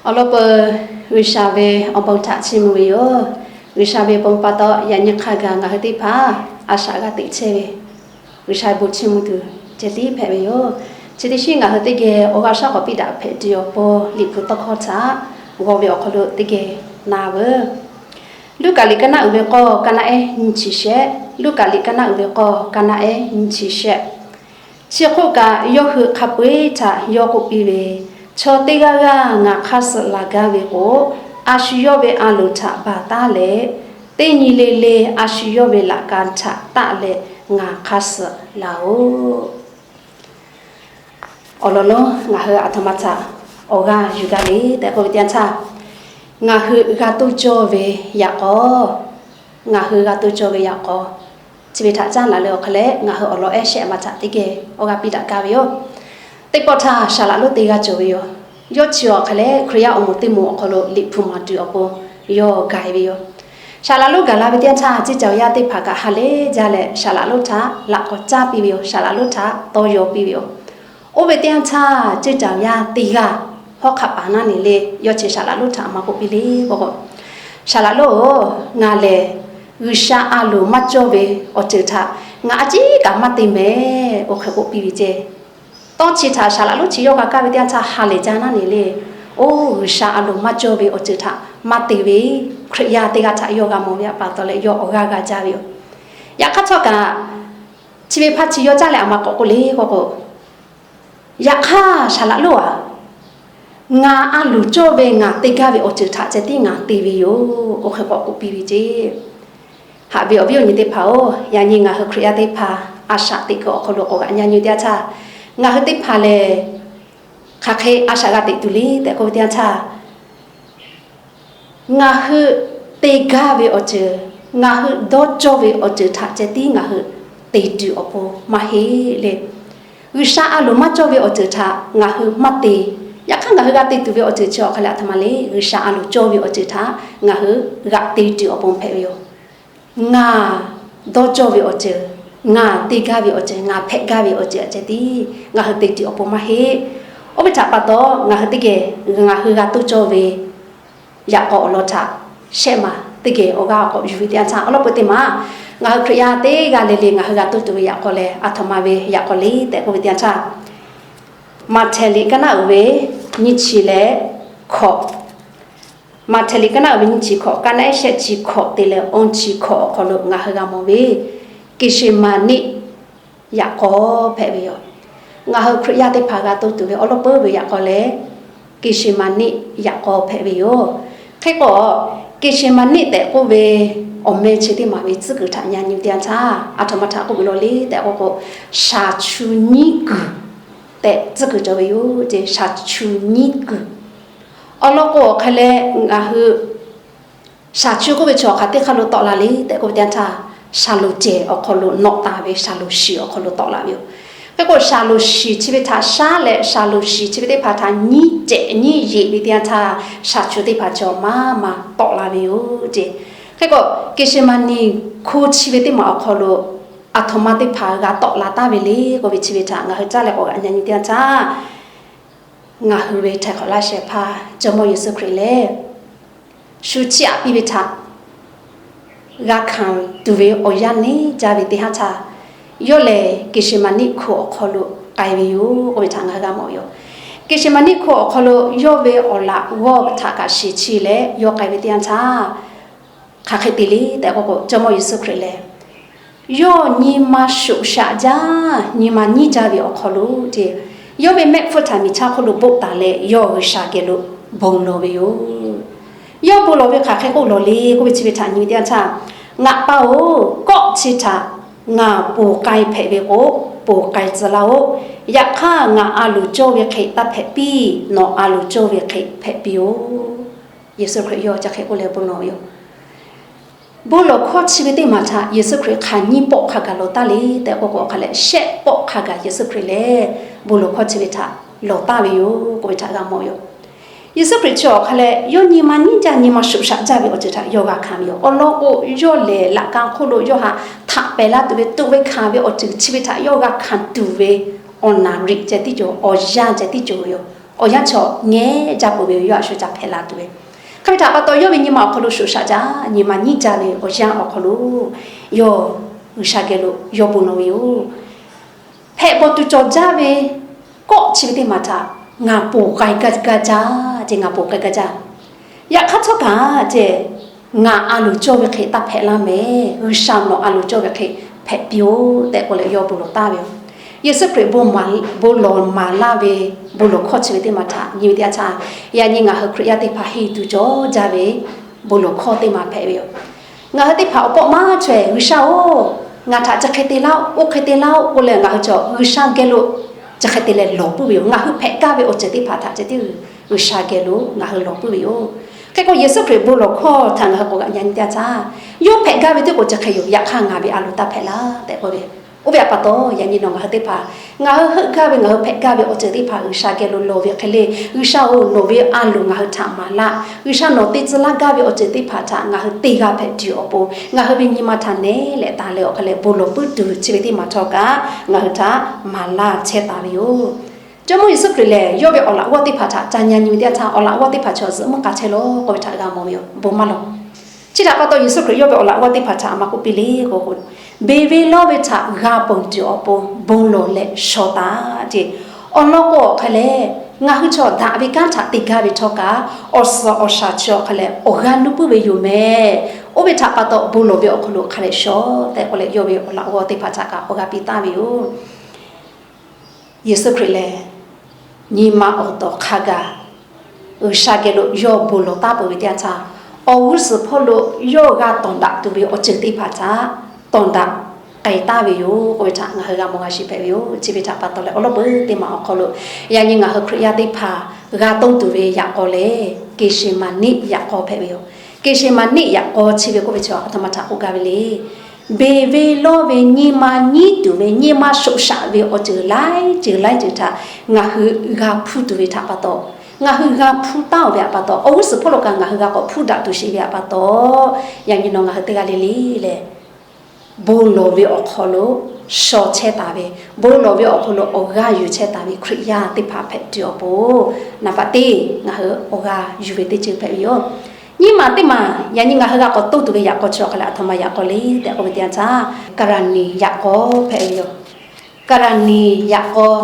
Awˬ lawn peuˬ, G'uiˬsha ve awˬ bon htaꞈ chiˇ mvuh ve yoˬ. G'uiˬsha ve awˬ bon pa taw, yaꞈ nyi hk'a gaˬ ngaˬ hui teˇ hpaˍ a shaꞈ g'a teꞈ chehˇ ve, G'uiˬsha bon chiˇ mvuh tuˬ ceh tiˉ hpehꞈ ve yoˬ. Chi teˇ shiˉ ngaˬ hui teˇ geh awˬ g'aˇ shaˉ k'awꞈ piˇ daꞈ hpehꞈ tuˬ awˬ pon, Liꞈ hpu tawˇ hkawˇ htaꞈ g'aw ve awˬ hk'aw lo teˇ geh na veuˬ. Luˉkaꞈ liꞈ ka naˆ uiˍ ve k'awˇ, ka naˆ ehˉ nyiˇ chi shehˆ. Luˉkaꞈ liꞈ ka naˆ uiˍ ve k'awˇ, ka naˆ ehˉ nyiˇ chi shehˆ. Chi hk'oˆ kaꞈ, yawˇ hui hk'a peu-eˬ htaꞈ yawˇ k'oˆ piˇ ve, Chaw teˇ g'aˇ g'aˇ ngaˬ hk'aˇ suh laˬ gaˇ ve k'o, a shu yawˇ ve a loˍ htaꞈ baˬ taˉ leh, teˇ nyi le le a shu yawˇ ve laꞈ ka htaꞈ taˆ leh ngaˬ hk'aˇ suh laˬ-oꞈ. Awˬ lawn lonˉ ngaˬ hui aˬ htoꞈ ma htaꞈ awˬ g'aˇ yuˬ gaˇ le tehꞈ k'oˆ ve teˇ yanˇ htaˇ, ngaˬ hui g'a toˇ cawˇ ve yaꞈ k'aw, ngaˬ hui g'a toˇ cawˇ ve yaꞈ k'aw, chi ve htaꞈ caˉ laˬ leh awˬ hk'a leh ngaˬ hui awˬ lawn ehˉ shehˆ ma htaꞈ teˇ geh awˬ g'aˇ piˇ daꞈ gaˇ ve yoˬ. Teˇ pawˆ htaˇ, saˍ laꞈ lonˉ te g'a cawˬ ve yoˬ. Yawˇ chi awˬ hk'a leh Hkriꞈ yaˇ awˬ moˍ teˇ moˍ awˬ hk'aw lo Liꞈ hpu maˍ tuˬ awˬ pon yawˇ gaˬ-e ve yoˬ. Saˍ laꞈ lonˉ gaˬ la ve teˇ yanˇ htaˇ, ceˇ caoˬ yaˇ teˇ hpaˍ kaꞈ ha lehˬ jaˇ leh, saˍ laꞈ lonˉ htaꞈ laꞈ k'awꞈ caˇ piˇ ve yoˬ. Saˍ laꞈ lonˉ htaꞈ tawˇ yaw piˇ ve yoˬ. Oˇ ve teˇ yanˇ htaˇ, ceˇ caoˬ yaˇ teˇ g'aˇ hawˉ hk'aˆ paˍ naˉ ne le, yawˇ chi saˍ laꞈ lonˉ htaꞈ maˍ k'oˆ piˇ le k'o k'o, Saˍ laꞈ lonˉ-oˬ, ngaˬ lehˬ G'uiˬsha a loˍ maˇ cawˇ ve awˬ ceuˬ htaꞈ ngaˬ a ciˉ kaꞈ maˇ te mehˍ, oˇ hk'e k'oˆ piˇ ve ceˇ. Tawˇ chi htaꞈ saˍ laꞈ lonˉ chi yawˇ g'a kaˇ ve teˇ yanˇ htaˇ ha lehˬ jaˇ naˉ ne le. Oˇ, G'uiˬsha a loˍ maˇ cawˇ ve awˬ ceuˬ htaꞈ maˇ te ve Hkriꞈ yaˇ teˇ g'aˇ htaꞈ yawˇ g'a mawˬ ve pa taw leh yawˇ awˬ g'aˇ g'a jaˇ ve yoˬ. Yaꞈ hk'aˇ htawˇ kaꞈ, chi ve hpaˇ chi yawˇ caˉ leh aˬ ma k'awꞈ k'oˆ le k'o k'o, yaꞈ hk'aˇ saˍ laꞈ lonˉ-aˬ, ngaˬ a loˍ cawˇ ve ngaˬ te gaˇ ve awˬ ceuˬ htaꞈ ceh tiˉ ngaˬ te ve yoˬ, oˇ hk'e k'awꞈ k'oˆ piˇ ve ceˇ. Haꞈ ve awˬ viˉ awˬ nyi teˇ hpaˍ-oˬ, yaꞈ nyi ngaˬ hui Hkriꞈ yaˇ teˇ hpaˍ a shaꞈ teꞈ kuiˬ awˬ hk'aw lo k'awꞈ g'aꞈ nyi teˇ yanˇ htaˇ, ngaˬ hui teˇ hpaˍ lehˬ hk'aˬ hk'e a shaꞈ g'a teꞈ tuˬ le tehꞈ k'oˆ ve teˇ yanˇ htaˇ, ngaˬ hui te gaˇ ve awˬ ceuˬ, ngaˬ hui dawˇ cawˇ ve awˬ ceuˬ htaꞈ ceh tiˉ ngaˬ hui te tuˬ awˬ pon maˇ heˆ le. G'uiˬsha a loˍ maˇ cawˇ ve awˬ ceuˬ htaꞈ ngaˬ hui maˇ te. Yaꞈ hk'aˇ ngaˬ hui g'a te tuˬ ve awˬ ceuˬ chi awˬ hk'a leh aˬ htoꞈ ma le, G'uiˬsha a loˍ cawˇ ve awˬ ceuˬ htaꞈ ngaˬ hui g'aꞈ te tuˬ awˬ pon hpehꞈ ve yoˬ. Ngaˬ dawˇ cawˇ ve awˬ ceuˬ, ngaˬ te gaˇ ve awˬ ceuˬ, ngaˬ hpehꞈ gaˇ ve awˬ ceuˬ htaꞈ ceh tiˉ ngaˬ hui te tuˬ awˬ pon maˇ heˆ. Oˇ ve htaꞈ pa taw ngaˬ hui teˇ geh ngaˬ hui g'a toˇ cawˇ ve yaꞈ k'aw awˬ lawn htaꞈ shehˆ ma teˇ geh awˬ g'aˇ k'awꞈ yuˬ ve teˇ yanˇ htaˇ, awˬ lawn peu teˇ maˬ ngaˬ hui Hkriꞈ yaˇ teˇ g'aˇ le le ngaˬ hui g'a toˇ tuˬ ve yaꞈ k'aw lehˬ, aˬ htoꞈ ma ve yaꞈ k'aw le tehꞈ k'oˆ ve teˇ yanˇ htaˇ, Maꞈhtehˍ liꞈ ka naˆ uiˍ ve nyiˇ chi leh hkawꞈ, Maꞈhtehˍ liꞈ ka naˆ uiˍ ve nyiˇ chi hkawꞈ, ka naˆ ehˉ shehˆ chi hkawꞈ te leh awˇ chi hkawꞈ awˬ hk'aw lo ngaˬ hui g'a mawˬ ve, Geˍseˍmaˍniˆ yaꞈ k'aw hpehꞈ ve yoˬ. Ngaˬ hui Hkriꞈ yaˇ teˇ hpaˍ g'a toˇ tuˬ ve awˬ lawn peu ve yaꞈ k'aw lehˬ, Geˍseˍmaˍniˆ yaꞈ k'aw hpehꞈ ve yoˬ. Hk'e k'o, Geˍseˍmaˍniˆ tehꞈ k'oˆ ve awˬ meh chi teˇ maˬ ve tcuhˉ kuiˬ htaꞈ nyi nyi teˇ yanˇ htaˇ, aˬ htoꞈ ma htaꞈ k'oˆ ve law le tehꞈ k'oˆ k'o, shaˍ chu nyiˉ kuiˬ tehꞈ tcuhˉ kuiˬ cawˬ ve yoˬ ce. Shaˍ chu nyiˉ kuiˬ awˬ lawn k'o, awˬ hk'a leh ngaˬ hui shaˍ chu k'oˆ ve chi awˬ hk'aˬ teˇ hk'aˇ lo tawˆ la le tehꞈ k'oˆ ve teˇ yanˇ htaˇ, shaˍlonˍ cehˬ awˬ hk'aw lo nawꞈ taˍ ve shaˍlonˍ shiˍ awˬ hk'aw lo tawˆ la ve yoˬ. Hk'e k'o, shaˍlonˍ shiˍ chi ve htaꞈ shaˉ leh shaˍlonˍ shiˍ chi ve teˇ hpaˍ htaꞈ nyiˉ cehˬ nyiˉ yeꞈ ve teˇ yanˇ htaˇ, shaˍ chu teˇ hpaˍ chi awˬ maˇ maˇ tawˆ la ve yoˬ ce. Hk'e k'o, Geˍseˍmaˍniˆ hko chi ve teˇ maˬ awˬ hk'aw lo aˬ htoꞈ ma teˇ hpaˍ g'a tawˆ la taˍ ve le k'oˆ ve chi ve htaꞈ ngaˬ hui caˉ leh k'awꞈ g'aꞈ nyi teˇ yanˇ htaˇ, ngaˬ hui ve htaiˍ hk'awꞈ laˇ shehˍ hpaˇ Jawˇmawˇ Yeˍsuˆ Hkriꞈ lehˬ, shu chiˇ aꞈ piˇ ve htaꞈ g'a hkanˍ tuˬ ve awˬ yanˇ neˇ jaˇ ve teˇ haˉ htaˇ, yawˇ lehˬ Geˍseˍmaˍniˆ hko awˬ hk'aw lo k'ai ve yoˬ k'oˆ ve htaꞈ ngaˬ hui g'a mawˬ ve yoˬ. Geˍseˍmaˍniˆ hko awˬ hk'aw lo yawˇ ve awˬ laꞈ g'awˇ htaꞈ kaꞈ shiˍ chi leh yawˇ k'ai ve teˇ yanˇ htaˇ, hk'aˬ hk'e te le tehꞈ k'oˆ k'o, Jawˇmawˇ Yeˍsuˆ Hkriꞈ lehˬ, yawˇ nyi ma shoꞈ shaꞈ jaˇ, nyi ma nyiˇ jaˇ ve awˬ hk'aw lo ce, yawˇ ve mehˆ hpfuhˇ htaꞈ miˬ chaˇ hk'oˆ lo boˆ taˍ leh yawˇ G'uiˬsha geh lo bon lawˬ ve yoˬ. Yawˇ bon lawˬ ve hk'aˬ hk'e k'oˆ lawˬ le k'oˆ ve chi ve htaꞈ nyi ve teˇ yanˇ htaˇ, Ngaˬ pa-oˬ, kawˆ chi htaꞈ ngaˬ ponˬ k'ai hpehꞈ ve k'o, ponˬ k'ai tcuh laˇ-oˆ. Yaꞈ hk'aˇ, ngaˬ a loˍ cawˇ ve hk'e taˇ hpehꞈ piˇ, nawˬ a loˍ cawˇ ve hk'e hpehꞈ piˇ-oˆ. Yeˍsuˆ Hkriꞈ yawˇ chi hk'e k'oˆ leh bon lawˬ ve yoˬ. Bon lawˬ hkawˇ chi ve teˇ maˬ htaꞈ Yeˍsuˆ Hkriꞈ hk'aˬ nyiˇ pawˆ hk'a gaˬ lawˬ taˍ le tehꞈ k'oˆ k'o, hk'a leh shehˆ pawˆ hk'a gaˬ Yeˍsuˆ Hkriꞈ lehˬ bon lawˬ hkawˇ chi ve htaꞈ lawˬ taˍ ve yoˬ k'oˆ ve htaꞈ g'a mawˬ yoˬ. Yeˍsuˆ Hkriꞈ chi awˬ hk'a leh yawˇ nyi ma nyiˇ jaˇ, nyi ma shoꞈ shaꞈ jaˇ ve awˬ ceuˬ htaꞈ yawˇ g'a hkanˍ ve yoˬ. Awˬ lawn k'o, yawˇ lehˬ laꞈ ka hk'oˆ lo yawˇ htaꞈ htaꞈ pehˍ laˇ tuˬ ve, tuꞈ ve hkanˍ ve awˬ ceuˬ chi ve htaꞈ yawˇ g'a hkanˍ tuˬ ve awˬ naˍ riꞈ ceh tiˉ cawˬ, awˬ yanˇ ceh tiˉ cawˬ ve yoˬ. awˬ yanˇ chaw ngeh jaˇ peuˬ ve yoˬ. Yawˇ htaꞈ shu ca hpehꞈ la tuˬ ve hk'e ve htaꞈ pa taw, yawˇ ve nyi ma awˬ hk'aw lo shoꞈ shaꞈ jaˇ, nyi ma nyiˉ jaˇ ve awˬ yanˇ awˬ hk'aw lo, yawˇ G'uiˬsha geh lo yawˇ bon lawˬ ve yoˬ. Hpehꞈ bawˬ tuˬ cawˬ jaˇ ve kawˆ chi ve teˇ maˬ htaꞈ ngaˬ ponˬ k'ai gaˇ gaˇ jaˇ, ce ngaˬ ponˬ k'ai gaˇ jaˇ. Yaꞈ hk'aˇ htawˇ kaꞈ ce, ngaˬ a loˍ cawˇ ve hk'e taˇ hpehꞈ laˇ mehˍ. G'uiˬsha nawˬ a loˍ cawˇ ve hk'e hpehꞈ piˇ-oˆ tehꞈ k'oˆ leh yawˇ bon lawˬ taˍ ve yoˬ. Yeˍsuˆ Hkriꞈ bon lawˬ maˍ laˇ ve bon lawˬ hkawˇ chi ve teˇ maˬ htaꞈ nyi ve teˇ yanˇ htaˇ, yaꞈ nyi ngaˬ hui Hkriꞈ yaˇ teˇ hpaˍ henˇ tuˬ cawˬ jaˇ ve bon lawˬ hkawˇ teˇ maˬ hpehꞈ ve yoˬ. Ngaˬ hui teˇ hpaˍ awˬ pawˆ maˇ chaweh, G'uiˬsha-oˬ, ngaˬ htaꞈ chi hk'e te laˇ-oˆ, oˇ hk'e te laˇ-oˆ k'oˆ leh ngaˬ hui chaw G'uiˬsha geh lo chi hk'e te leh lawˬ puiˉ ve yoˬ. Ngaˬ hui hpehꞈ gaˇ ve awˬ ceuˬ teˇ hpaˍ htaꞈ ceh tiˉ G'uiˬsha geh lo ngaˬ hui lawˬ puiˉ ve yoˬ. Hk'e k'o Yeˍsuˆ Hkriꞈ bon lawˬ hkawˇ htaꞈ ngaˬ hui k'awꞈ g'aꞈ nyi teˇ yanˇ htaˇ, yawˇ hpehꞈ gaˇ ve teˇ k'o chi hk'e yoˬ, yaꞈ hk'aˇ ngaˬ ve a loˍ taˇ hpehꞈ laˇ tehꞈ k'oˆ ve. Oˇ ve htaꞈ pa taw, yaꞈ nyi nawˬ ngaˬ hui teˇ hpaˍ ngaˬ hui heuˆ gaˇ ve, ngaˬ hui hpehꞈ gaˇ ve awˬ ceuˬ teˇ hpaˍ G'uiˬsha geh lo lawˬ ve hk'e le, G'uiˬsha-oˬ, nawˬ ve a loˍ ngaˬ hui htaꞈ maˍ laˇ. G'uiˬsha nawˬ te tcuh laˇ gaˇ ve awˬ ceuˬ teˇ hpaˍ htaꞈ ngaˬ hui te g'a hpehꞈ tuˬ awˬ pon, ngaˬ hui ve nyi ma htaꞈ nehˉ leh taˍ leh awˬ hk'a leh bon lawˬ puiˉ tuˬ chi ve teˇ maˬ htawˇ kaꞈ ngaˬ hui htaꞈ maˍ laˇ chehˇ taˍ ve yoˬ. Jawˇmawˇ Yeˍsuˆ Hkriꞈ lehˬ, yawˇ ve awˬ laꞈ g'awˇ teˇ hpaˍ htaꞈ ca nyi nyi ve teˇ yanˇ htaˇ, awˬ laꞈ g'awˇ teˇ hpaˍ chaw zuhꞈ mvuhˇ k'a chehˇ lawˬ k'oˆ ve htaꞈ g'a mawˬ ve yoˬ. Bon maˇ lawˬ. Chi htaꞈ pa taw Yeˍsuˆ Hkriꞈ yawˇ ve awˬ laꞈ g'awˇ teˇ hpaˍ htaꞈ a ma k'oˆ piˇ le k'o, beˬ ve lawˇ ve htaꞈ g'a ponˬ tuˬ awˬ pon bon lawˬ leh shaw taˍ ce. Awˬ lawn k'o awˬ hk'a leh, ngaˬ hui chaw daꞈ ve kanˉ htaꞈ te gaˇ ve htawˇ kaꞈ, awˬ suhˍ awˬ shaˍ chi awˬ hk'a leh awˬ g'aˇ nuˇ puiˉ ve yoˬ mehˍ. Oˇ ve htaꞈ pa taw bon lawˬ ve awˬ hk'aw lo hk'a dehꞈ shaw tehꞈ k'oˆ leh, yawˇ ve awˬ laꞈ g'awˇ teˇ hpaˍ htaꞈ kaꞈ awˬ g'aˇ piˇ taˍ ve yoˬ. Yeˍsuˆ Hkriꞈ lehˬ, nyi ma awˬ tawˍ hk'a gaˬ G'uiˬsha geh lo yawˇ bon lawˬ taˍ peuˬ ve teˇ yanˇ htaˇ, awˬ g'uˇ suhˍ hpawˇ lo yawˇ g'a tawˍ daꞈ tuˬ ve awˬ ceuˬ teˇ hpaˍ htaꞈ tawˍ daꞈ k'ai taˍ ve yoˬ k'oˆ ve htaꞈ ngaˬ hui g'a mawˬ g'a shiˍ hpehꞈ ve yoˬ. Chi ve htaꞈ pa taw leh awˬ lawn peuˬ teˇ maˬ awˬ hk'aw lo, yaꞈ nyi ngaˬ hui Hkriꞈ yaˇ teˇ hpaˍ g'a tawˆ tuˬ ve yaꞈ k'aw lehˬ, Keˍseˍmaˍniˆ yaꞈ k'aw hpehꞈ ve yoˬ. Keˍseˍmaˍniˆ yaꞈ k'aw chi ve k'oˆ ve chi aˬ htoꞈ ma htaꞈ k'oˆ gaˇ ve le. Beˬ ve lawˇ ve nyi ma nyiˉ tuˬ ve, nyi ma shoꞈ shaꞈ ve awˬ ceuˬ laiˉ ceuˬ laiˉ ceuˬ htaꞈ ngaˬ hui g'a hpuˇ tuˬ ve htaꞈ pa taw, ngaˬ hui g'a hpuˇ taˍ-oˬ ve htaꞈ pa taw, awˬ g'uˇ suhˍ hpawˇ lo kaꞈ ngaˬ hui g'a k'awꞈ hpuˇ daꞈ tuˬ sheˍ ve htaꞈ pa taw, yaꞈ nyi nawˬ ngaˬ hui teˇ g'aˇ le le lehˬ, bon lawˬ ve awˬ hk'aw lo shaw chehˇ taˍ ve, bon lawˬ ve awˬ hk'aw lo awˬ g'aˇ yuˬ chehˇ taˍ ve Hkriꞈ yaˇ teˇ hpaˍ hpehꞈ tuˬ awˬ pon, naˍ baꞈ teˇ ngaˬ hui awˬ g'aˇ yuˬ ve teˇ ceuˬ hpehꞈ ve yoˬ. Nyiˇ maˬ teˇ maˬ yaꞈ nyi ngaˬ hui g'a k'awꞈ toˇ tuˬ ve yaꞈ k'aw chi awˬ hk'a leh aˬ htoꞈ ma yaꞈ k'aw le tehꞈ k'oˆ ve teˇ yanˇ htaˇ, Kaˍraˍniˍ yaꞈ k'aw hpehꞈ ve yoˬ. Kaˍraˍniˍ yaꞈ k'aw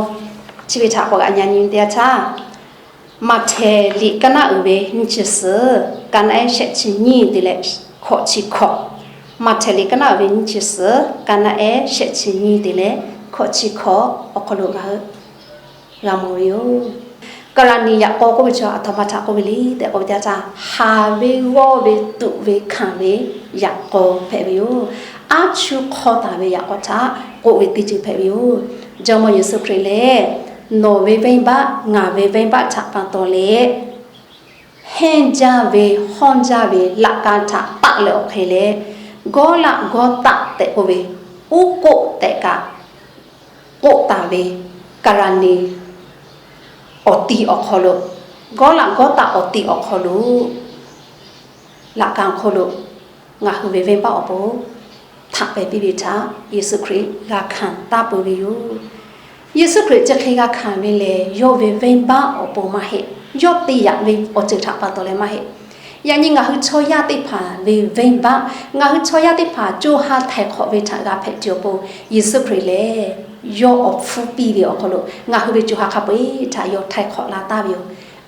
chi ve htaꞈ k'awꞈ g'aꞈ nyi nyi teˇ yanˇ htaˇ, Maꞈhtehˍ liꞈ kaˇ naˉ uiˍ ve nyiˇ chi suhˍ, kaˇ naˉ ehˉ shehˆ chi nyiˇ te leh hkawꞈ chi hkawꞈ, Maꞈhtehˍ liꞈ kaˇ naˉ uiˍ ve nyiˇ chi suhˍ, kaˇ naˉ ehˉ shehˆ chi nyiˇ te leh hkawꞈ chi hkawꞈ awˬ hk'aw lo ngaˬ hui g'a mawˬ ve yoˬ. Kaˍraˍniˍ yaꞈ k'aw k'oˆ ve chi aˬ htoꞈ ma htaꞈ k'oˆ ve le tehꞈ k'oˆ ve teˇ yanˇ htaˇ, haˍ ve g'awˇ ve tuꞈ ve hkanˍ ve yaꞈ k'aw hpehꞈ ve yoˬ. Aˉ chuˇ hk'aw taˍ ve yaꞈ k'aw htaꞈ k'oˆ ve teˇ ceuˬ hpehꞈ ve yoˬ. Jawˇmawˇ Yeˍsuˆ Hkriꞈ lehˬ, nawˬ ve venˇbaˆ ngaˬ ve venˇbaˆ htaꞈ pa taw leh, hehnˇ jaˇ ve hawˇ jaˇ ve laꞈ ka htaꞈ taˆ leh awˬ hk'e leh, Gawˇlaˆ Gawˇtaˆ tehꞈ k'oˆ ve, uˉ koˆ tehꞈ kaꞈ k'oˆ taˍ ve Kaˍraˍniˍ awˬ ti awˬ hk'aw lo, Gawˇlaˆ Gawˇtaˆ awˬ ti awˬ hk'aw lo, laꞈ ka hk'oˆ lo ngaˬ hui ve venˇbaˆ awˬ pon htaꞈ pehˍ piˇ ve htaꞈ Yeˍsuˆ Hkriꞈ g'a hkanˍ taˍ peuˬ ve yoˬ. Yeˍsuˆ Hkriꞈ chi hk'e g'a hkanˍ ve lehˬ, yawˇ ve venˇbaˆ awˬ pon maˇ heˆ. Yawˇ te yaꞈ ve awˬ ceuˬ htaꞈ pa taw leh maˇ heˆ. Yaꞈ nyi ngaˬ hui chaw yaˇ teˇ hpaˍ ve venˇbaˆ, ngaˬ hui chaw yaˇ teˇ hpaˍ co ha htaiˍ hk'awꞈ ve htaꞈ g'a hpehꞈ tuˬ awˬ pon, Yeˍsuˆ Hkriꞈ lehˬ yawˇ awˬ hpfuhˇ piˇ ve awˬ hk'aw lo ngaˬ hui ve co ha hk'a peu-eˬ htaꞈ yawˇ htaiˍ hk'awꞈ la taˍ ve yoˬ.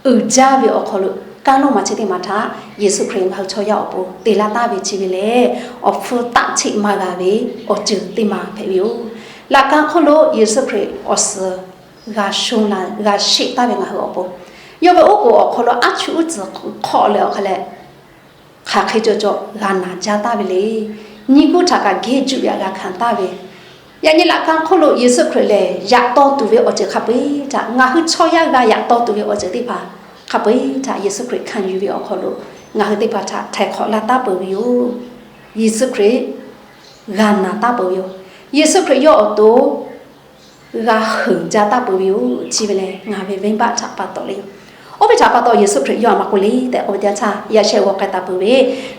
Uiˍ jaˇ ve awˬ hk'aw lo kanˉ lonˉ maˬ chi teˇ maˬ htaꞈ Yeˍsuˆ Hkriꞈ ngaˬ hui chaw yaˇ awˬ pon te laˇ taˍ ve chi ve lehˬ, awˬ hpfuhˇ taˆ cheˆ maˇ g'a ve awˬ ceuˬ teˇ maˬ hpehꞈ ve yoˬ. Laꞈ ka hk'oˆ lo Yeˍsuˆ Hkriꞈ awˬ suhˍ g'a shonˇ la g'a sheˆ taˍ ve ngaˬ hui awˬ pon, yawˇ ve oˉ k'oˍ awˬ hk'aw lo aˉ chuˇ uˉ tcuhˍ hk'awꞈ leh awˬ hk'a leh, hk'aˬ hk'e cawˬ cawˬ g'a naˬ jaˇ taˍ ve le. Nyi kuˇ htaꞈ kaꞈ geh juˆ yaꞈ g'a hkanˍ taˍ ve, yaꞈ nyi laꞈ ka hk'oˆ lo Yeˍsuˆ Hkriꞈ lehˬ yaꞈ taw tuˬ ve awˬ ceuˬ hk'a peu-eˬ htaꞈ, ngaˬ hui chaw yaˇ g'a yaꞈ taw tuˬ ve awˬ ceuˬ teˇ hpaˍ hk'a peu-eˬ htaꞈ Yeˍsuˆ Hkriꞈ hkanˍ yuˬ ve awˬ hk'aw lo ngaˬ hui teˇ hpaˍ htaꞈ htaiˍ hk'awꞈ laˇ taˍ peuˬ ve yoˬ. Yeˍsuˆ Hkriꞈ g'a naˬ taˍ peuˬ ve yoˬ. Yeˍsuˆ Hkriꞈ yawˇ awˬ to g'a heuˬ jaˇ taˍ peuˬ ve yoˬ. Chi ve lehˬ ngaˬ ve venˇbaˆ htaꞈ pa taw le yoˬ. Oˇ ve htaꞈ pa taw Yeˍsuˆ Hkriꞈ yawˇ a ma k'oˆ le tehꞈ k'oˆ ve teˇ yanˇ htaˇ, yaꞈ sheh g'aw k'ai taˍ peuˬ ve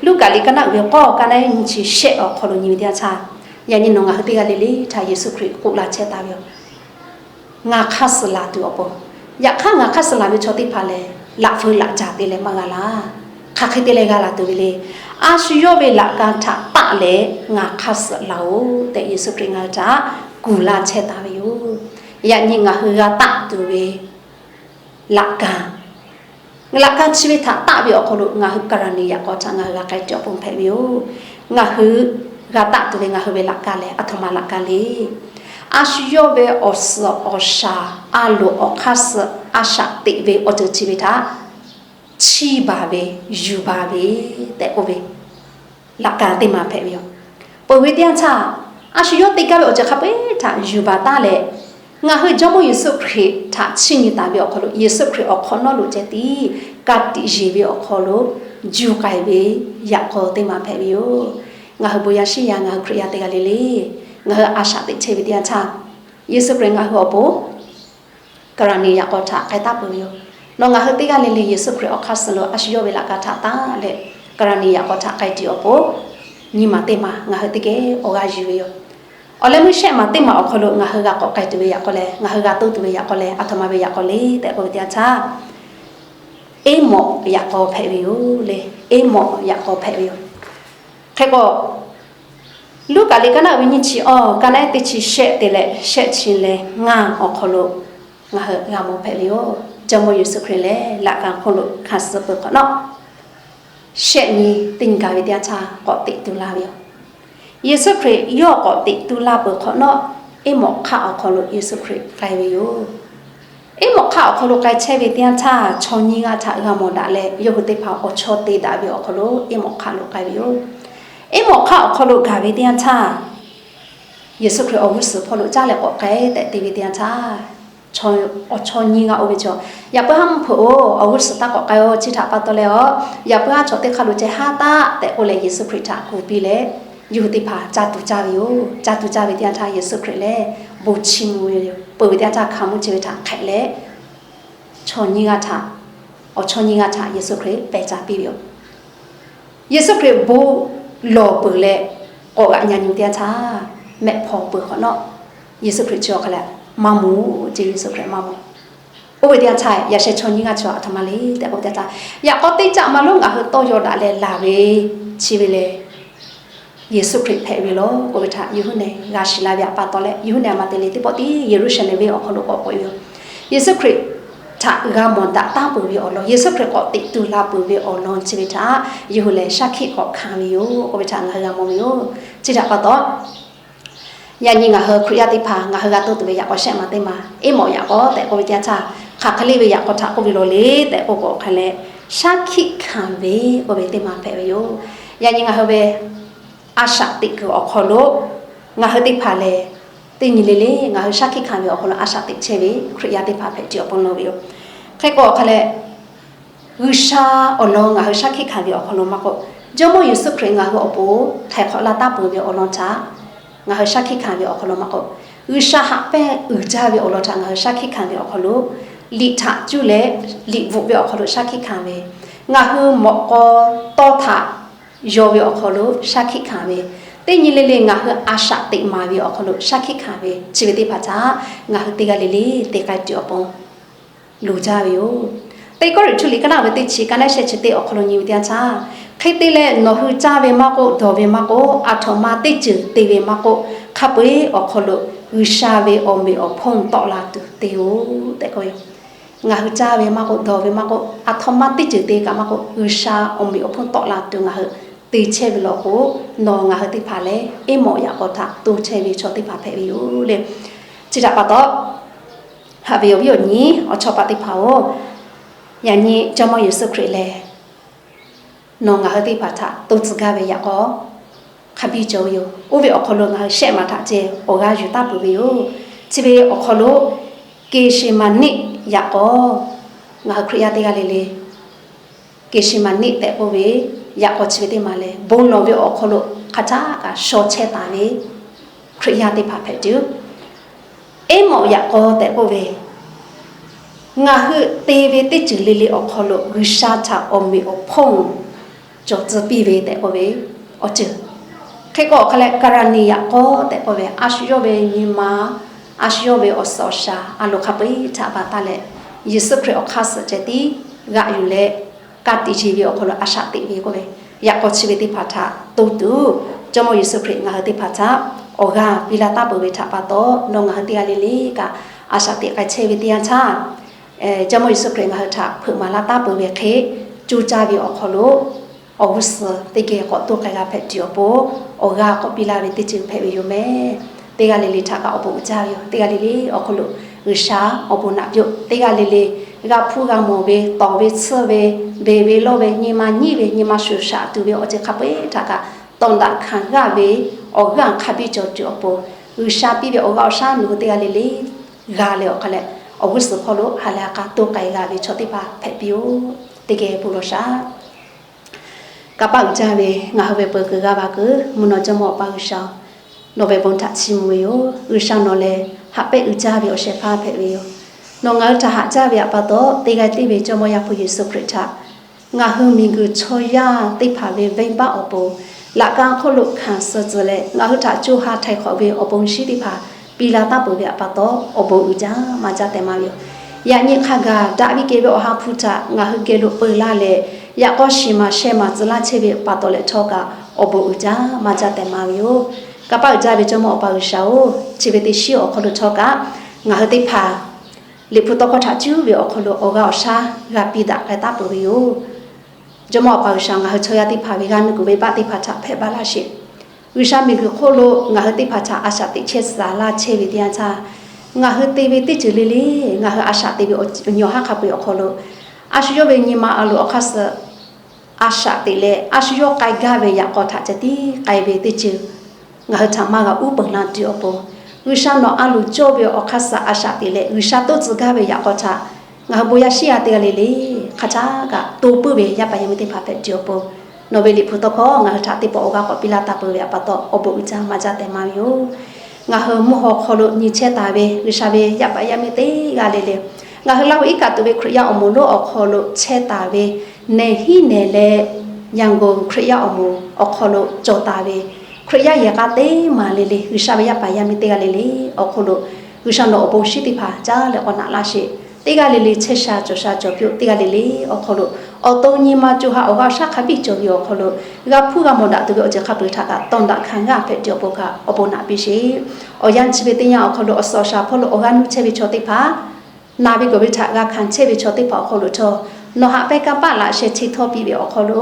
Luˉkaꞈ liꞈ kaˇ naˉ uiˍ ve k'awˇ, kaˇ naˉ ehˉ nyiˇ chi shehˆ awˬ hk'aw lo nyi ve teˇ yanˇ htaˇ, yaꞈ nyi nawˬ ngaˬ hui teˇ g'aˇ le le htaꞈ Yeˍsuˆ Hkriꞈ k'oˆ la chehˇ taˍ ve yoˬ. Ngaˬ hk'aˇ suh laˬ tuˬ awˬ pon, Yaꞈ hk'aˇ, ngaˬ hk'aˇ suh laˬ ve chaw teˇ hpaˍ lehˬ, laꞈ feu laꞈ jaˬ te leh maˇ g'a laˇ. Hk'aˬ hk'e te leh g'a laˬ tuˬ ve le. A shu yawˇ ve laꞈ ka htaꞈ taˆ leh ngaˬ hk'aˇ suh laˬ-oˬ tehꞈ, Yeˍsuˆ Hkriꞈ ngaˬ hui htaꞈ kuˬ laˇ chehˇ taˍ ve yoˬ. Yaꞈ nyi ngaˬ hui g'a taˆ tuˬ ve laꞈ ka, laꞈ ka chi ve htaꞈ taˆ ve awˬ hk'aw lo ngaˬ hui Kaˍraˍneˍ yaꞈ k'aw htaꞈ ngaˬ hui g'a k'ai tuˬ awˬ pon hpehꞈ ve yoˬ. Ngaˬ hui g'a taˆ tuˬ ve ngaˬ hui ve laꞈ ka lehˬ, aˬ htoꞈ ma laꞈ ka le. A shu yawˇ ve awˬ suhˍ awˬ shaˍ a loˍ awˬ hk'aˇ suh a shaꞈ teꞈ ve awˬ ceuˬ chi ve htaꞈ chiˇ baˬ ve, yuˬ baˬ ve tehꞈ k'oˆ ve laꞈ ka teˇ ma hpehꞈ ve yoˬ. Peuˬ ve teˇ yanˇ htaˇ, a shu yawˇ te gaˇ ve awˬ ceuˬ hk'a peu-eˬ htaꞈ yuˬ baˬ taˉ leh, ngaˬ hui Jawˇmawˇ Yeˍsuˆ Hkriꞈ htaꞈ chiˇ nyi taˍ ve awˬ hk'aw lo, Yeˍsuˆ Hkriꞈ awˬ hk'awꞈ nawˉ lo ceh tiˉ ka tiꞈ yeˬ ve awˬ hk'aw lo juˇ k'ai ve yaꞈ k'aw teˇ ma hpehꞈ ve yoˬ. Ngaˬ hui bon yaˇ shiˉ yaˇ ngaˬ hui Hkriꞈ yaˇ teˇ g'aˇ le le, ngaˬ hui a shaꞈ teꞈ chehˇ ve teˇ yanˇ htaˇ, Yeˍsuˆ Hkriꞈ ngaˬ hui awˬ pon Kaˍraˍneˍ yaꞈ k'aw htaꞈ k'ai taˉ peuˬ ve yoˬ. Nawˬ ngaˬ hui teˇ g'aˇ le le Yeˍsuˆ Hkriꞈ awˬ hk'aˇ suh lo a shu yawˇ ve laꞈ ka htaꞈ taˆ leh Kaˍraˍneˍ yaꞈ k'aw htaꞈ k'ai tuˬ awˬ pon nyi ma teˇ ma ngaˬ hui teˇ geh awˬ g'aˇ yuˬ ve yoˬ. Awˬ leh meuˇ shehˆ ma teˇ ma awˬ hk'aw lo ngaˬ hui g'a k'awꞈ k'ai tuˬ ve yaꞈ k'aw leh, ngaˬ hui g'a toˇ tuˬ ve yaꞈ k'aw leh, aˬ htoꞈ ma ve yaꞈ k'aw le tehꞈ k'oˆ ve teˇ yanˇ htaˇ, Eˇmawꞈ yaꞈ k'aw hpehꞈ ve yoˬ le. Eˇmawꞈ yaꞈ k'aw hpehꞈ ve yoˬ. Hk'e k'o, Luˉkaꞈ liꞈ ka naˆ ve nyiˇ chi awˇ, ka naˆ teˇ chi shehˆ te leh shehˆ chi leh ngaˇ awˬ hk'aw lo ngaˬ hui g'a mawˬ hpehꞈ ve yoˬ. Jawˇmawˇ Yeˍsuˆ Hkriꞈ lehˬ laꞈ ka hk'oˆ lo hkanˍ suh peuˬ hk'awꞈ nawˉ, shehˆ nyi teˇ nyi gaˬ ve teˇ yanˇ htaˇ k'awꞈ teꞈ tu laˇ ve yoˬ. Yeˍsuˆ Hkriꞈ yawˇ k'awꞈ teꞈ tu laˇ peuˬ hk'awꞈ nawˉ, Eˇmawꞈ hk'aˆ awˬ hk'aw lo Yeˍsuˆ Hkriꞈ k'ai ve yoˬ. Eˇmawꞈ hk'aˆ awˬ hk'aw lo k'ai chehˇ ve teˇ yanˇ htaˇ, chaw nyiˇ g'aˇ htaꞈ g'a mawˬ daꞈ leh, yawˇ hui teˇ hpaˍ awˬ chawˇ te daꞈ ve awˬ hk'aw lo Eˇmawꞈ hk'aˆ lo k'ai ve yoˬ. Eˇmawꞈ hk'aˆ awˬ hk'aw lo gaˬ ve teˇ yanˇ htaˇ, Yeˍsuˆ Hkriꞈ awˬ g'uˇ suhˍ hpawˇ lo caˇ leh k'awꞈ k'ai tehꞈ te ve teˇ yanˇ htaˇ, awˬ chaw nyiˇ g'aˇ oˇ ve chaw, Yaꞈ puiˉ haˉ mvuhˇ hpeuꞈ-oˬ, awˬ g'uˇ suhˍ taˇ k'awꞈ k'ai-oˬ, chi htaꞈ pa taw leh awˬ, yaꞈ puiˉ haˉ chaw teˇ hk'aˇ lo ceh haˉ taˆ tehꞈ k'oˆ leh Yeˍsuˆ Hkriꞈ htaꞈ kuˬ piˇ leh, yawˇ hui teˇ hpaˍ caˇ tuˬ caˇ ve yoˬ. Caˇ tuˬ caˇ ve teˇ yanˇ htaˇ Yeˍsuˆ Hkriꞈ lehˬ bon chiˇ mvuh ve yoˬ. Peuˬ ve teˇ yanˇ htaˇ hkaoˍmonˇ chi ve htaꞈ hk'ehꞈ leh, chaw nyiˇ g'aˇ htaꞈ, awˬ chaw nyiˇ g'aˇ htaꞈ Yeˍsuˆ Hkriꞈ pehˬ caˇ piˇ ve yoˬ. Yeˍsuˆ Hkriꞈ bon lawˬ peuˬ leh k'awꞈ g'aꞈ nyi nyi teˇ yanˇ htaˇ, mehˆ hpaw peuˬ hk'awꞈ nawˉ, Yeˍsuˆ Hkriꞈ chi awˬ hk'a leh maˇ mawˬ, ce Yeˍsuˆ Hkriꞈ maˇ mawˬ. Oˇ ve teˇ yanˇ htaˇ yaꞈ sheh chaw nyiˇ g'aˇ chi aˬ htoꞈ ma le tehꞈ k'oˆ ve teˇ yanˇ htaˇ, yaꞈ k'aw teˇ caˆ ma lonˉ ngaˬ hui tawˇ yaw daꞈ leh laˬ ve chi ve lehˬ, Yeˍsuˆ Hkriꞈ hpehꞈ ve yoˬ k'oˆ ve htaꞈ yawˇ hui nehˬ g'a shiˍ la ve htaꞈ pa taw leh, yawˇ hui nehˬ aˬ ma te le teˇ pawˆ tiˉ Yeˍruˆsaˍlehnˍ venˇ awˬ hk'aw lo k'awꞈ k'oꞈ e ve yoˬ. Yeˍsuˆ Hkriꞈ htaꞈ g'a mawˬ daꞈ taˉ peuˬ ve awˬ lawn, Yeˍsuˆ Hkriꞈ k'awꞈ teꞈ tu la peuˬ ve awˬ lawn chi ve htaꞈ yawˇ hui lehˬ shaˉ hkiˆ k'awꞈ hkanˍ ve yoˬ k'oˆ ve htaꞈ ngaˬ hui g'a mawˬ ve yoˬ. Chi htaꞈ pa taw, yaꞈ nyi ngaˬ hui Hkriꞈ yaˇ teˇ hpaˍ ngaˬ hui g'a toˇ tuˬ ve yaꞈ k'aw shehˆ ma teˇ ma, Eˇmawꞈ yaꞈ k'aw tehꞈ k'oˆ ve teˇ yanˇ htaˇ, hk'aˬ hk'e le ve yaꞈ k'aw htaꞈ k'oˆ ve law le tehꞈ k'oˆ k'o hk'a leh, shaˉ hkiˆ hkanˍ ve k'oˆ ve teˇ ma hpehꞈ ve yoˬ. Yaꞈ nyi ngaˬ hui ve a shaꞈ teꞈ kuiˬ awˬ hk'aw lo ngaˬ hui teˇ hpaˍ lehˬ, teˇ nyi le le ngaˬ hui shaˉ hkiˆ hkanˍ ve awˬ hk'aw lo a shaꞈ teꞈ chehˇ ve Hkriꞈ yaˇ teˇ hpaˍ hpehꞈ tuˬ awˬ pon lo ve yoˬ. Hk'e k'o hk'a leh, G'uiˬsha awˬ lawn ngaˬ hui shaˉ hkiˆ hkanˍ ve awˬ hk'aw lo maˇ k'oˆ, Jawˇmawˇ Yeˍsuˆ Hkriꞈ ngaˬ hui awˬ pon htaiˍ hk'awꞈ la taˉ peuˬ ve awˬ lawn htaꞈ ngaˬ hui shaˉ hkiˆ hkanˍ ve awˬ hk'aw lo maˇ k'oˆ, G'uiˬsha haꞈ pehnˇ uiˍ jaˇ ve awˬ lawn htaꞈ ngaˬ hui shaˉ hkiˆ hkanˍ ve awˬ hk'aw lo, liꞈ htaꞈ cuˇ leh liꞈ bvuhꞈ ve awˬ hk'aw lo shaˉ hkiˆ hkanˍ ve, ngaˬ hui mawꞈ k'aw tawˇ htaꞈ yaw ve awˬ hk'aw lo shaˉ hkiˆ hkanˍ ve, teˇ nyi le le ngaˬ hui a shaꞈ teꞈ maˍ ve awˬ hk'aw lo shaˉ hkiˆ hkanˍ ve, chi ve teˇ hpaˍ htaꞈ ngaˬ hui teˇ g'aˇ le le te k'ai tuˬ awˬ pon loˍ jaˇ ve yoˬ. Teˇ Kawˇrenˍhtuˆ liꞈ ka naˆ ve teˇ chi ka naˆ shehˆ chi teˇ awˬ hk'aw lo nyi ve teˇ yanˇ htaˇ, hk'e te leh nawˬ hui caˇ ve maˇ k'oˆ, dawˬ ve maˇ k'oˆ, aˬ htoꞈ ma teˇ ceuˬ te ve maˇ k'oˆ, hk'a peu-eˬ awˬ hk'aw lo G'uiˬsha ve awˬ meꞈ awˬ hponˇ tawˆ la tuˬ te-oˬ tehꞈ k'oˆ ve yoˬ. Ngaˬ hui caˇ ve maˇ k'oˆ, dawˬ ve maˇ k'oˆ, aˬ htoꞈ ma teˇ ceuˬ te kaꞈ maˇ k'oˆ, G'uiˬsha awˬ meꞈ awˬ hponˇ tawˆ la tuˬ ngaˬ hui te chehˇ ve law k'o, nawˬ ngaˬ hui teˇ hpaˍ lehˬ Eˇmawꞈ yaꞈ k'aw htaꞈ to chehˇ ve chaw teˇ hpaˍ hpehꞈ ve yoˬ le. Chi htaꞈ pa taw, haꞈ ve awˬ viˉ awˬ nyi awˬ chawˇ paˆ teˇ hpaˍ-oˬ, yaꞈ nyi Jawˇmawˇ Yeˍsuˆ Hkriꞈ lehˬ nawˬ ngaˬ hui teˇ hpaˍ htaꞈ to tcuh gaˇ ve yaꞈ k'aw hk'a biˇ cawˬ ve yoˬ. Oˇ ve awˬ hk'aw lo ngaˬ hui shehˆ ma htaꞈ ceh awˬ g'aˇ yuˬ taˉ peuˬ ve yoˬ. Chi ve awˬ hk'aw lo Geˍseˍmaˍniˆ yaꞈ k'aw, ngaˬ hui Hkriꞈ yaˇ teˇ g'aˇ le le Geˍseˍmaˍniˆ tehꞈ k'oˆ ve yaꞈ k'aw chi ve teˇ ma lehˬ, bon lawˬ ve awˬ hk'aw lo hk'a htaˇ kaꞈ shaw chehˇ taˍ ve Hkriꞈ yaˇ teˇ hpaˍ hpehꞈ tuˬ, Eˇmawꞈ yaꞈ k'aw tehꞈ k'oˆ ve, ngaˬ hui te ve teˇ ceuˬ le le awˬ hk'aw lo G'uiˬsha htaꞈ awˬ meꞈ awˬ hponˇ cawˬ tcuh piˇ ve tehꞈ k'oˆ ve awˬ ceuˬ. Hk'e k'o awˬ hk'a leh Kaˍraˍneˍ yaꞈ k'aw tehꞈ k'oˆ ve, a shu yawˇ ve nyi ma, a shu yawˇ ve awˬ suhˍ awˬ shaˍ a loˍ hk'a peu-eˬ htaꞈ baˬ taˉ leh, Yeˍsuˆ Hkriꞈ awˬ hk'aˇ suh ceh tiˉ g'aꞈ yuˬ leh, ka tiꞈ yeˬ ve awˬ hk'aw lo a shaꞈ teꞈ ve k'oˆ ve, yaꞈ k'aw chi ve teˇ hpaˍ htaꞈ to tuˬ, Jawˇmawˇ Yeˍsuˆ Hkriꞈ ngaˬ hui teˇ hpaˍ htaꞈ awˬ g'aˇ piˇ laˇ taˉ peuˬ ve htaꞈ pa taw, nawˬ ngaˬ hui teˇ g'aˇ le le kaꞈ a shaꞈ teꞈ k'ai chehˇ ve teˇ yanˇ htaˇ, Jawˇmawˇ Yeˍsuˆ Hkriꞈ ngaˬ hui htaꞈ hpeuꞈ maˍ laˇ taˉ peuˬ ve hk'e, co caˇ ve awˬ hk'aw lo awˬ g'uˇ suhˍ teˇ geh k'awꞈ toˇ k'ai g'a hpehꞈ tuˬ awˬ pon, awˬ g'aˇ k'awꞈ piˇ laˇ ve teˇ ceuˬ hpehꞈ ve yoˬ meh. Teˇ g'aˇ le le htaꞈ kaꞈ awˬ bon uiˍ jaˇ ve yoˬ. Teˇ g'aˇ le le awˬ hk'aw lo G'uiˬsha awˬ bon naꞈ piˇ-oˆ. Teˇ g'aˇ le le g'a hpuˇ g'a mawˬ ve, tawˍ ve tsuhˇ ve, beˬ ve lawˇ ve, nyi ma nyiˉ ve, nyi ma shuˍ shaꞈ tuˬ ve awˬ ceuˬ hk'a peu-eˬ htaꞈ kaꞈ tawˇ daꞈ hkanˍ g'aˇ ve awˬ g'aˇ hk'a biˇ cawˬ tuˬ awˬ pon, G'uiˬsha piˇ ve awˬ g'aˇ awˬ shaˉ nawˬ hui teˇ g'aˇ le le g'a leh awˬ hk'a leh, awˬ g'uˇ suhˍ hk'aw lo ha lehˬ ha k'a toˇ k'ai g'a ve chaw teˇ hpaˍ hpehꞈ piˇ-oˆ. Teˇ geh bon lawˬ shaˍ. Kanˇ paˆ uiˍ jaˇ ve ngaˬ hui ve peuˬ kuiˬ g'a va kuiˬ mvuhˇ naw jawˇmawˇ Awˬ pa G'uiˬsha-oˬ, nawˬ ve bon htaꞈ chiˇ mvuh ve yoˬ. G'uiˬsha nawˬ lehˬ haꞈ pehˇ uiˍ jaˇ ve awˬ shehˍ hpaˇ hpehꞈ ve yoˬ. Nawˬ ngaˬ hui htaꞈ haꞈ jaˇ ve htaꞈ pa taw, teˇ g'aˇ tiˉ ve Jawˇmawˇ Yaˇ hpu Yeˍsuˆ Hkriꞈ htaꞈ ngaˬ hui miˬguiˬ chaw yaˇ teˇ hpaˍ ve venˇbaˆ awˬ pon, laꞈ ka hk'oˆ lo hkanˍ suh tcuh leh ngaˬ hui htaꞈ co ha htaiˍ hk'awꞈ ve awˬ bon shinˉ teˇ hpaˍ piˇ laˇ taˉ peuˬ ve htaꞈ pa taw, awˬ bon uiˍ jaˇ maˇ jaˇ tehꞈ maˇ ve yoˬ. Yaꞈ nyi hk'a gaˬ daꞈ ve kehˬ ve awˬ ha hpu htaꞈ ngaˬ hui geh lo peu laˇ leh, yaꞈ k'aw shiˍ maˍ sheh maˍ tcuh laˇ chehˇ ve pa taw leh htawˇ kaꞈ, awˬ bon uiˍ jaˇ maˇ jaˇ tehꞈ maˇ ve yoˬ. Kanˇ paˆ uiˍ jaˇ ve Jawˇmawˇ Awˬ pa G'uiˬsha-oˬ, chi ve teˇ shiˉ awˬ hk'aw lo htawˇ kaꞈ, ngaˬ hui teˇ hpaˍ Liꞈ hpu tawˇ hkawˇ htaꞈ cuˉ ve awˬ hk'aw lo awˬ g'aˇ awˬ shaˉ g'a piˇ daꞈ k'ai taˉ peuˬ ve yoˬ. Jawˇmawˇ Awˬ pa G'uiˬsha ngaˬ hui chaw yaˇ teˇ hpaˍ ve g'aˇ nuˇ kuiˬ venˇbaˆ teˇ hpaˍ htaꞈ hpehꞈ baˬ laˇ sheˍ. G'uiˬsha miˬguiˬ hk'oˆ lo ngaˬ hui teˇ hpaˍ htaꞈ a shaꞈ teꞈ chehˇ sha laˇ chehˇ ve teˇ yanˇ htaˇ, ngaˬ hui te ve teˇ ceuˬ le le, ngaˬ hui a shaꞈ teꞈ ve awˬ nyawˬ haˉ hk'a peu-eˬ awˬ hk'aw lo, a shu yawˇ ve nyi ma a loˍ awˬ hk'aˇ suh a shaꞈ teꞈ leh, a shu yawˇ k'ai gaˇ ve yaꞈ k'aw htaꞈ ceh tiˉ k'ai ve teˇ ceuˬ ngaˬ hui htaꞈ maˇ g'a uˉ peunˍ la tuˬ awˬ pon, G'uiˬsha nawˬ a loˍ cawˇ ve awˬ hk'aˇ suh a shaꞈ teꞈ leh, G'uiˬsha toˇ tcuh gaˇ ve yaꞈ k'aw htaꞈ ngaˬ hui bon yaˇ shiˉ yaˇ teˇ g'aˇ le le hk'a htaˇ kaꞈ to puiˉ ve yaˇ paˍ yaˇ miˇ teˇ hpaˍ hpehꞈ tuˬ awˬ pon, nawˬ ve Liꞈ hpu tawˇ hkawˇ ngaˬ hui htaꞈ teˇ pawˆ awˬ g'aˇ k'awꞈ piˇ laˇ taˉ peuˬ ve htaꞈ pa taw, awˬ bon uiˍ jaˇ maˇ jaˇ tehꞈ maˇ ve yoˬ. Ngaˬ hui mvuhˇ haw hk'aw lo nyi chehˇ taˍ ve G'uiˬsha ve yaˇ paˍ yaˇ miˇ teˇ g'aˇ le le, ngaˬ hui Laˇ huˍ iˉ kaˆ tuꞈ ve Hkriꞈ yaˇ awˬ moˍ lonˉ awˬ hk'aw lo chehˇ taˍ ve, nehˬ hiˉ nehˬ leh Yangon Hkriꞈ yaˇ awˬ moˍ awˬ hk'aw lo cawˬ taˍ ve Hkriꞈ yaˇ yehˬ k'a teˇ maˬ le le, G'uiˬsha ve yaˇ paˍ yaˇ miˇ teˇ g'aˇ le le awˬ hk'aw lo, G'uiˬsha nawˬ awˬ bon shinˉ teˇ hpaˍ caˉ leh k'awꞈ naꞈ laˇ sheˍ. Teˇ g'aˇ le le chehˇ sha cawˬ sha cawˬ piˇ-oˆ. Teˇ g'aˇ le le awˬ hk'aw lo, awˬ to nyi ma co ha awˬ g'aˇ awˬ shaˉ hk'a biˇ cawˬ ve awˬ hk'aw lo, g'a hpuˇ g'a mawˬ daꞈ tuˬ ve awˬ ceuˬ hk'a peu-eˬ htaꞈ kaꞈ tawˇ daꞈ hkanˍ g'aˇ hpehꞈ tuˬ awˬ pon kaꞈ awˬ bon naꞈ piˇ sheˍ. Awˬ yanˇ chi ve teˇ yanˇ awˬ hk'aw lo awˬ suhˍ awˬ shaˍ hpawˇ lo awˬ g'aˇ nuˇ chehˇ ve chaw teˇ hpaˍ, na ve gawˬ ve htaꞈ g'a hkanˍ chehˇ ve chaw teˇ hpaˍ awˬ hk'aw lo htawˇ, nawˬ haꞈ pehnˇ kanˇ paˆ laꞈ sheh chi htawˇ piˇ ve awˬ hk'aw lo,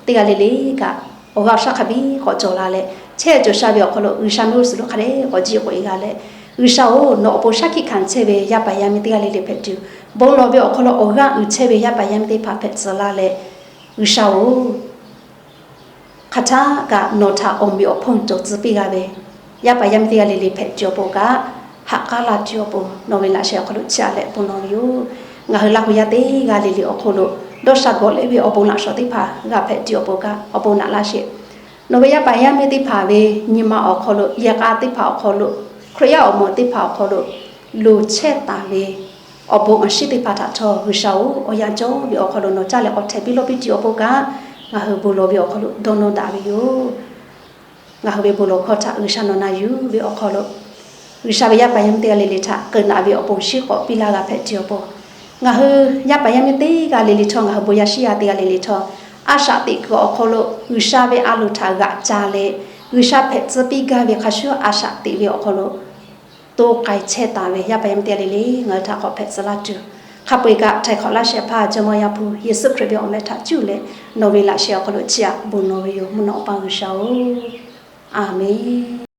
teˇ g'aˇ le le kaꞈ awˬ g'aˇ awˬ shaˉ hk'a biˇ k'awꞈ cawˬ la leh, chehˇ cawˬ sha ve awˬ hk'aw lo G'uiˬsha mehˆ g'uˇ suhˍ lo hk'a dehꞈ k'awꞈ jiˆ k'oꞈ e g'a leh, G'uiˬsha-oˬ, nawˬ awˬ pon shaˉ hkiˆ hkanˍ chehˇ ve yaˇ paˍ yaˇ miˇ teˇ g'aˇ le le hpehꞈ tuˬ, bon lawˬ ve awˬ hk'aw lo awˬ g'aˇ uiˍ chehˇ ve yaˇ paˍ yaˇ miˇ teˇ hpaˍ hpehꞈ tcuh laˇ leh, G'uiˬsha-oˬ, hk'a htaˇ kaꞈ nawˬ htaꞈ awˬ meꞈ awˬ hponˇ cawˬ tcuh piˇ g'a ve yaˇ paˍ yaˇ miˇ teˇ g'aˇ le le hpehꞈ tuˬ awˬ pon kaꞈ, ha k'aˉ la tuˬ awˬ pon nawˬ ve laꞈ sheh awˬ hk'aw lo chiˇ aꞈ leh bon lawˬ ve yoˬ. Ngaˬ hui Laˇ huˍ yaˇ teˇ g'aˇ le le awˬ hk'aw lo, dawˇ sha gawˬ leh ve awˬ bon laꞈ shawnˍ teˇ hpaˍ g'a hpehꞈ tuˬ awˬ pon kaꞈ awˬ bon naꞈ laˇ sheˍ. Nawˬ ve yaˇ paˍ yaˇ miˇ teˇ hpaˍ ve nyi ma awˬ hk'aw lo, yehˬ k'a teˇ hpaˍ awˬ hk'aw lo, Hkriꞈ yaˇ awˬ moˍ teˇ hpaˍ awˬ hk'aw lo, loˍ chehˇ taˍ ve awˬ bon awˬ shinˉ teˇ hpaˍ htaꞈ htawˇ, G'uiˬsha-oˬ, awˬ yanˇ cawˇ ve awˬ hk'aw lo nawˬ caˇ leh k'awꞈ htehꞈ piˇ lawˇ piˇ tuˬ awˬ pon kaꞈ, ngaˬ hui bon lawˬ ve awˬ hk'aw lo dawˇ nawˇ daꞈ ve yoˬ. Ngaˬ hui ve bon lawˬ hkawˇ htaꞈ G'uiˬsha nawˬ na yuˬ ve awˬ hk'aw lo, G'uiˬsha ve yaˇ paˍ yaˇ miˇ teˇ g'aˇ le le htaꞈ keu naꞈ ve awˬ bon shinˉ k'awꞈ piˇ laˇ g'a hpehꞈ tuˬ awˬ pon, ngaˬ hui yaˇ paˍ yaˇ miˇ teˇ g'aˇ le le htawˇ, ngaˬ hui bon yaˇ shiˉ yaˇ teˇ g'aˇ le le htawˇ, a shaꞈ teꞈ kuiˬ awˬ hk'aw lo G'uiˬsha ve a loˍ htaꞈ g'aꞈ ca leh, G'uiˬsha hpehꞈ tcuh piˇ gaˇ ve hk'a shuˍ a shaꞈ teꞈ ve awˬ hk'aw lo to k'ai chehˇ taˍ ve yaˇ paˍ yaˇ miˇ teˇ g'aˇ le le ngaˬ hui htaꞈ k'awꞈ hpehꞈ tcuh laˇ tuˬ, hk'a peu-eˬ kaꞈ htaiˍ hk'awꞈ laˇ shehˍ hpaˇ Jawˇmawˇ Yaˇ hpu Yeˍsuˆ Hkriꞈ ve awˬ meh htaꞈ cuˇ leh, nawˬ ve laꞈ sheh awˬ hk'aw lo chiˇ aꞈ bon lawˬ ve yoˬ. Mvuhˇ naw Awˬ pa G'uiˬsha-oˬ, Aˍmenˬ.